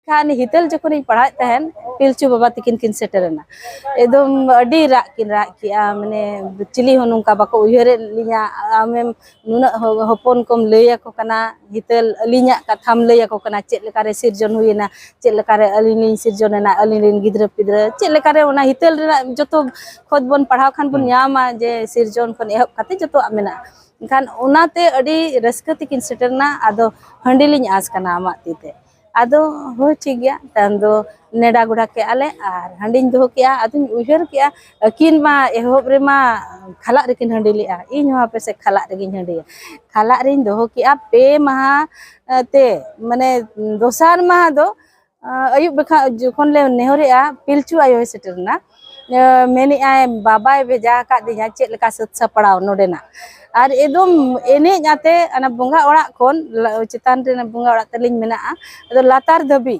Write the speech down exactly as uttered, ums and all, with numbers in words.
ᱠᱷᱟᱱ ᱦᱤᱛᱟᱹᱞ ᱡᱚᱠᱷᱚᱱᱤᱧ ᱯᱟᱲᱦᱟᱣᱮᱫ ᱛᱟᱦᱮᱱ, ᱯᱤᱞᱪᱩ ᱵᱟᱵᱟ ᱛᱟᱹᱠᱤᱱ ᱠᱤᱱ ᱥᱮᱴᱮᱨᱮᱱᱟ᱾ ᱮᱠᱫᱚᱢ ᱟᱹᱰᱤ ᱨᱟᱜ ᱠᱤᱱ ᱨᱟᱜ ᱠᱮᱜᱼᱟ, ᱢᱟᱱᱮ ᱪᱤᱞᱤ ᱦᱚᱸ ᱱᱚᱝᱠᱟ ᱵᱟᱠᱚ ᱩᱭᱦᱟᱹᱨᱮᱫ ᱞᱤᱧᱟ, ᱟᱢᱮᱢ ᱱᱩᱱᱟᱹᱜ ᱦᱚ-, ᱦᱚᱯᱚᱱ ᱠᱚᱢ ᱞᱟᱹᱭ ᱟᱠᱚ ᱠᱟᱱᱟ, ᱦᱤᱛᱟᱹᱞ ᱟᱹᱞᱤᱧᱟᱜ ᱠᱟᱛᱷᱟᱢ ᱞᱟᱹᱭ ᱟᱠᱚ ᱠᱟᱱᱟ, ᱪᱮᱫ ᱞᱮᱠᱟᱨᱮ ᱥᱤᱨᱡᱚᱱ ᱦᱩᱭᱮᱱᱟ, ᱪᱮᱫ ᱞᱮᱠᱟᱨᱮ ᱟᱹᱞᱤᱧ ᱞᱤᱧ ᱥᱤᱨᱡᱚᱱ ᱮᱱᱟ, ᱟᱹᱞᱤᱧ ᱨᱮᱱ ᱜᱤᱫᱽᱨᱟᱹ ᱯᱤᱫᱽᱨᱟᱹ ᱪᱮᱫ ᱞᱮᱠᱟᱨᱮ, ᱚᱱᱟ ᱦᱤᱛᱟᱹᱞ ᱨᱮᱱᱟᱜ ᱡᱚᱛᱚ ᱠᱷᱚᱛ ᱵᱚᱱ ᱯᱟᱲᱦᱟᱣ ᱠᱷᱟᱱ ᱵᱚᱱ ᱦᱩᱸ᱾ ᱧᱟᱢᱟ ᱡᱮ ᱥᱤᱨᱡᱚᱱ ᱠᱷᱚᱱ ᱮᱦᱚᱵ ᱠᱟᱛᱮ ᱡᱚᱛᱚᱣᱟᱜ ᱢᱮᱱᱟᱜᱼᱟ᱾ ᱮᱱᱠᱷᱟᱱ ᱚᱱᱟᱛᱮ ᱟᱹᱰᱤ ᱨᱟᱹᱥᱠᱟᱹ ᱛᱮᱠᱤᱱ ᱥᱮᱴᱮᱨᱱᱟ, ᱟᱫᱚ ᱦᱟᱺᱰᱤ ᱞᱤᱧ ᱟᱸᱥ ᱠᱟᱱᱟ ᱟᱢᱟᱜ ᱛᱤ ᱛᱮ᱾ ᱟᱫᱚ ᱦᱳᱭ ᱴᱷᱤᱠ ᱜᱮᱭᱟ, ᱛᱟᱭᱚᱢ ᱫᱚ ᱱᱮᱰᱟ ᱜᱚᱲᱟ ᱠᱮᱜᱼᱟ ᱞᱮ ᱟᱨ ᱦᱟᱺᱰᱤᱧ ᱫᱚᱦᱚ ᱠᱮᱜᱼᱟ᱾ ᱟᱫᱚᱧ ᱩᱭᱦᱟᱹᱨ ᱠᱮᱜᱼᱟ, ᱟᱹᱠᱤᱱ ᱢᱟ ᱮᱦᱚᱵ ᱨᱮᱢᱟ ᱠᱷᱟᱞᱟᱜ ᱨᱮᱠᱤᱱ ᱦᱟᱺᱰᱤ ᱞᱮᱜᱼᱟ, ᱤᱧ ᱦᱚᱸ ᱦᱟᱯᱮ ᱥᱮ ᱠᱷᱟᱞᱟᱜ ᱨᱮᱜᱤᱧ ᱦᱟᱺᱰᱤᱭᱟ᱾ ᱠᱷᱟᱞᱟᱜ ᱨᱤᱧ ᱫᱚᱦᱚ ᱠᱮᱜᱼᱟ ᱯᱮ ᱢᱟᱦᱟ, ᱮ, ᱛᱮ, ᱢᱟᱱᱮ ᱫᱚᱥᱟᱨ ᱢᱟᱦᱟ ᱫᱚ, ᱮ, ᱟᱹᱭᱩᱵ ᱵᱮᱠᱷᱟ ᱡᱚᱠᱷᱚᱱ ᱞᱮ ᱱᱮᱦᱚᱨᱮᱜᱼᱟ, ᱯᱤᱞᱪᱩ ᱟᱭᱳᱭ ᱥᱮᱴᱮᱨ ᱮᱱᱟ᱾ ᱮ, ᱢᱮᱱᱮᱜᱼᱟᱭ, "ᱵᱟᱵᱟᱭ ᱵᱷᱮᱡᱟ ᱟᱠᱟᱫᱤᱧᱟ ᱪᱮᱫ ᱞᱮᱠᱟ ᱥᱟᱹᱛ ᱥᱟᱯᱲᱟᱣ ᱱᱚᱰᱮᱱᱟᱜ?" ᱟᱨ ᱮᱠᱫᱚᱢ ᱮᱱᱮᱡ ᱟᱛᱮ ᱚᱱᱟ ᱵᱚᱸᱜᱟ ᱚᱲᱟᱜ ᱠᱷᱚᱱ ᱞᱟ-, ᱪᱮᱛᱟᱱ ᱨᱮ ᱵᱚᱸᱜᱟ ᱚᱲᱟᱜ ᱛᱟᱹᱞᱤᱧ ᱢᱮᱱᱟᱜᱼᱟ, ᱟᱫᱚ ᱞᱟᱛᱟᱨ ᱫᱷᱟᱹᱵᱤᱡ